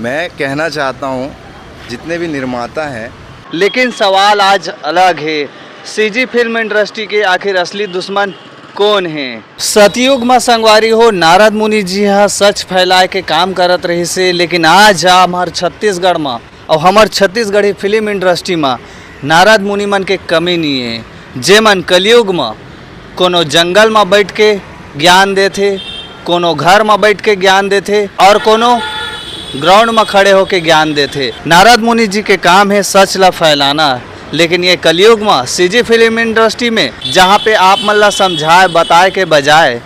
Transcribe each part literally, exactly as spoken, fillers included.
मैं कहना चाहता हूँ, जितने भी निर्माता हैं, लेकिन सवाल आज अलग है, सीजी फिल्म इंडस्ट्री के आखिर असली दुश्मन कौन है? सतयुग म संगवारी हो, नारद मुनि जी ह सच फैलाए के काम करत रहिस हे, लेकिन आज ह हमर छत्तीसगढ़ म अउ हमर छत्तीसगढ़ी फिल्म इंडस्ट्री म नारद मुनि मन के कमी नइ हे, जेमन कलयुग म कोनो जंगल म बइठ के ज्ञान देथे, कोनो घर म बइठ के ज्ञान देथे अउ कोनो ग्राउंड म खड़े होके ज्ञान देथे। नारद मुनि जी के काम हे सच ला फैलाना, लेकिन ये कलयुग म सीजी फिल्म इंडस्ट्री में जहाँ पे आप मन ला समझाए बताए के बजाय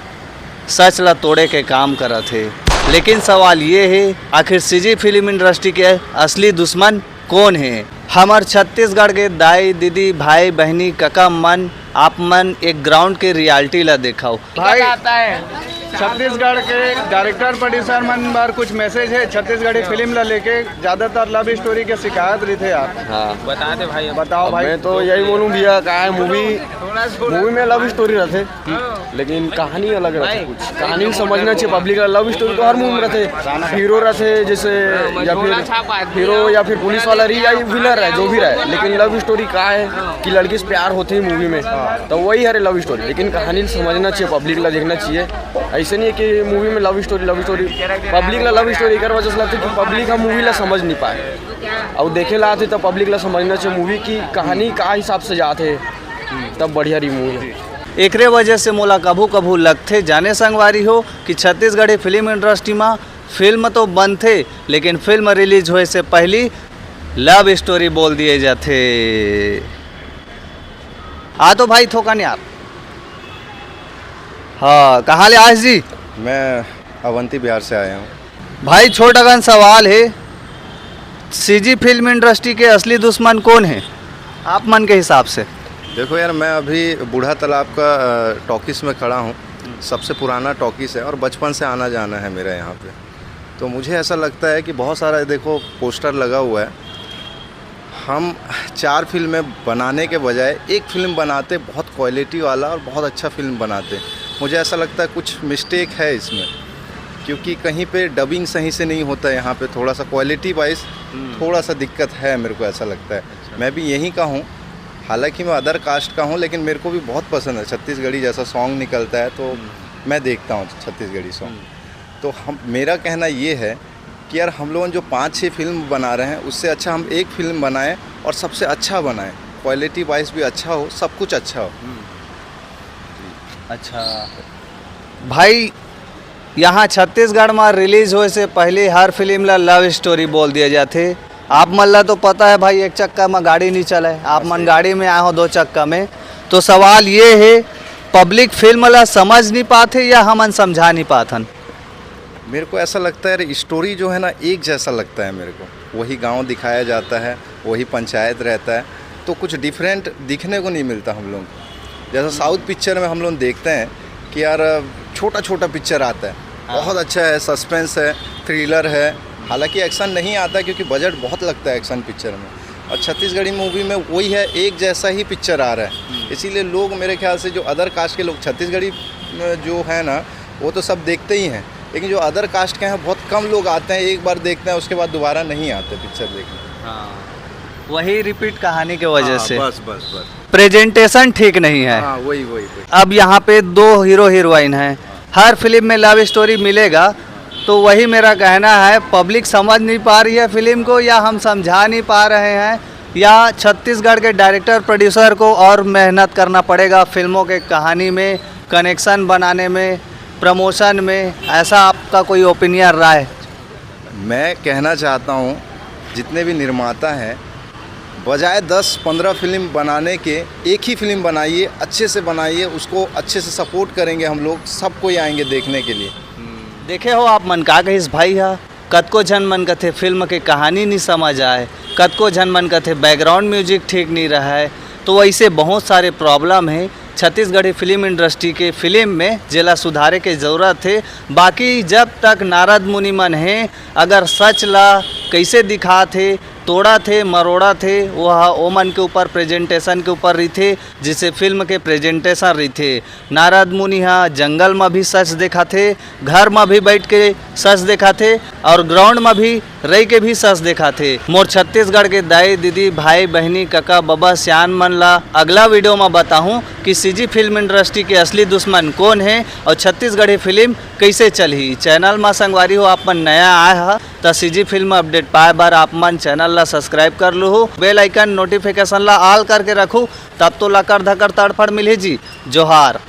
सच ला तोड़े के काम करत हे। लेकिन सवाल ये हे, आखिर सीजी फिल्म इंडस्ट्री के असली दुश्मन कौन हे? हमर छत्तीसगढ़ के दाई, दीदी, भाई, बहिनी, कका मन, आप मन एक ग्राउंड के रियलिटी ला देखाओ। भाई, छत्तीसगढ़ के डायरेक्टर प्रोड्यूसर मन बर कुछ मैसेज है छत्तीसगढ़ी फिल्म ला लेके? ज्यादातर लव स्टोरी के शिकायत रहिथे यार। हाँ। बता दे भाई, अब बताओ अब भाई। मैं तो यही बोलूँ भैया, का है, मूवी, मूवी में लव स्टोरी रहथे, लेकिन कहानी अलग रहथे। कुछ कहानी समझना चाहिए पब्लिक ला। लव स्टोरी तो हर मूवी में रहथे, हीरो रहथे जैसे, या फिर हीरो या फिर पुलिस वाला रही या विलन रहे, जो भी रहे, लेकिन लव स्टोरी का है कि लड़की से प्यार होथे ही मूवी में, तो वही हरे लव स्टोरी। लेकिन कहानी समझना चाहिए, पब्लिक ला देखना चाहिए। ऐसे नहीं है कि मूवी में लव स्टोरी, लव स्टोरी, पब्लिक ला लव स्टोरी एकर वजह से लगथे कि पब्लिक हम मूवी ला समझ नहीं पाए। अउ देखे ला आथे तो पब्लिक ला समझना चाहिए मूवी की कहानी का हिसाब से जात हे, तब बढ़िया रही मूवी। एकरे वजह से मोला कभू कभू लगथे, जाने संगवारी हो, कि छत्तीसगढ़ी फिल्म इंडस्ट्री म फिल्म तो बनथे, लेकिन फिल्म रिलीज होए से पहली लव स्टोरी बोल दिए जाथे। आ तो भाई थोकन यार। हाँ, कहाँ ले आयेस जी? मैं अवंती बिहार से आया हूँ। भाई, छोट अकन सवाल हे, सीजी फिल्म इंडस्ट्री के असली दुश्मन कौन हे आप मन के हिसाब से? देखो यार, मैं अभी बूढ़ा तालाब का, अ, टॉकीज में खड़ा हूँ। सबसे पुराना टॉकीज है और बचपन से आना जाना है मेरा यहाँ पे। तो मुझे ऐसा लगता है कि बहुत सारा, देखो, पोस्टर लगा हुआ है। हम चार फिल्में बनाने के बजाय एक फिल्म बनाते, बहुत क्वालिटी वाला और बहुत अच्छा फिल्म बनाते। मुझे ऐसा लगता है कुछ मिस्टेक है इसमें, क्योंकि कहीं पे डबिंग सही से नहीं होता है। यहाँ पे थोड़ा सा क्वालिटी वाइज हम्म। थोड़ा सा दिक्कत है, मेरे को ऐसा लगता है। अच्छा। मैं भी यहीं का हूँ, हालांकि मैं अदर कास्ट का हूँ, लेकिन मेरे को भी बहुत पसंद है। छत्तीसगढ़ी जैसा सॉन्ग निकलता है तो हम्म। मैं देखता हूँ छत्तीसगढ़ी सॉन्ग। हम्म। तो हम, मेरा कहना ये है कि यार, हम लोगन जो पाँच छः फिल्म बना रहे हैं, उससे अच्छा हम एक फिल्म बनाएं और सबसे अच्छा बनाएं, क्वालिटी वाइज भी अच्छा हो, सब कुछ अच्छा हो। हम्म। अच्छा भाई, यहाँ छत्तीसगढ़ में रिलीज होए से पहले हर फिल्म ला लव स्टोरी बोल दिया जाथे। आप मन ला तो पता है भाई, एक चक्का में गाड़ी नहीं चले, आप मन गाड़ी में आए हो दो चक्का में। तो सवाल ये है, पब्लिक फिल्म ला समझ नहीं पाथे या हमन समझा नहीं पाथन? मेरे को ऐसा लगता है, स्टोरी जो है ना, एक जैसा लगता है मेरे को। वही गांव दिखाया जाता है, वही पंचायत रहता है, तो कुछ डिफरेंट दिखने को नहीं मिलता हम लोग। जैसा साउथ पिक्चर में हम लोग देखते हैं कि यार, छोटा छोटा पिक्चर आता है, हाँ। बहुत अच्छा है, सस्पेंस है, थ्रिलर है, हालांकि एक्शन नहीं आता क्योंकि बजट बहुत लगता है एक्शन पिक्चर में। और छत्तीसगढ़ी मूवी में वही है, एक जैसा ही पिक्चर आ रहा है, हम्म। इसीलिए लोग, मेरे ख्याल से, जो अदर कास्ट के लोग, छत्तीसगढ़ी, अ, जो है ना, वो तो सब देखते ही हैं, लेकिन जो अदर कास्ट के हैं, बहुत कम लोग आते हैं, एक बार देखते हैं, उसके बाद दोबारा नहीं आते पिक्चर देखने। हाँ, वही रिपीट कहानी के वजह हाँ, से। बस, बस, बस। प्रेजेंटेशन ठीक नहीं है। हाँ, वही, वही, वही। अब यहाँ पे दो हीरो हीरोइन हैं, हर फिल्म में लव स्टोरी मिलेगा, तो वही मेरा कहना है, पब्लिक समझ नहीं पा रही है फिल्म को या हम समझा नहीं पा रहे हैं, या छत्तीसगढ़ के डायरेक्टर प्रोड्यूसर को और मेहनत करना पड़ेगा फिल्मों के कहानी में, कनेक्शन बनाने में, प्रमोशन में, ऐसा आपका कोई ओपिनियन, राय? मैं कहना चाहता हूँ, जितने भी निर्माता हैं, बजाय दस पन्द्रह फिल्म बनाने के, एक ही फिल्म बनाइए, अच्छे से बनाइए, उसको अच्छे से सपोर्ट करेंगे हम लोग, सब कोई आएंगे देखने के लिए। देखे हो आप मन का कहिस भाई हा, कतको झन मन कथे फिल्म के कहानी नहीं समझ आए, कतको झन मन कथे बैकग्राउंड म्यूजिक ठीक नहीं रहा है, तो ऐसे बहुत सारे प्रॉब्लम है छत्तीसगढ़ी फिल्म इंडस्ट्री के फिल्म में, जेला सुधारे के जरूरत है। बाकी जब तक नारद मुनि मन है, अगर सच ला कैसे दिखात हे, तोड़त हे, मरोड़त हे, वो ह ओमन के ऊपर, प्रेजेंटेशन के ऊपर रहिथे, जिसे फिल्म के प्रेजेंटेशन रहिथे। नारद मुनि ह जंगल म भी सच देखाथे, घर म भी बैठ के सच देखाथे और ग्राउंड म भी रह के भी सच देखाथे। मोर छत्तीसगढ़ के दाई, दीदी, भाई, बहिनी, कका, बबा, सियान मन ला अगला वीडियो म बताहूँ कि सीजी फिल्म इंडस्ट्री के असली दुश्मन कौन हे और छत्तीसगढ़ी फिल्म कैसे चलही। चैनल म संगवारी हो, आप मन नया आए ह, त सीजी फिल्म अपडेट पाए बर आप मन चैनल ला सब्सक्राइब कर लूहू, बेल आइकन नोटिफिकेशन ला ऑल करके रखू, तब तो लकर धकर तड़फड़ मिलही जी। जोहार।